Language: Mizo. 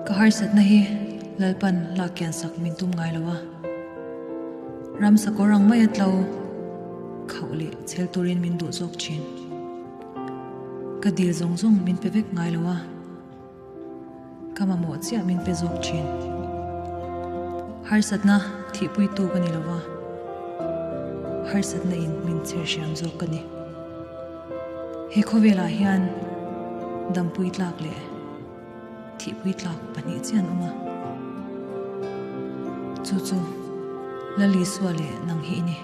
Ka harsatna hi Lalpan lak kian sak min tum ngai lo a, ram sakawr ang maia tlo khauh leh chhel turin min duh zawk thin. Ka dil zawng zawng min pe vek ngai lo a, ka mamawh chiah min pe zawk thin. Harsatna thihpuitu ka ni lo va, harsatna in min chher hriam zawk ka ni. He khawvelah hian dampui tlak leh thihpui tlak pahnih chiah an awm a. Chu chu Lalisua leh nang hi i ni.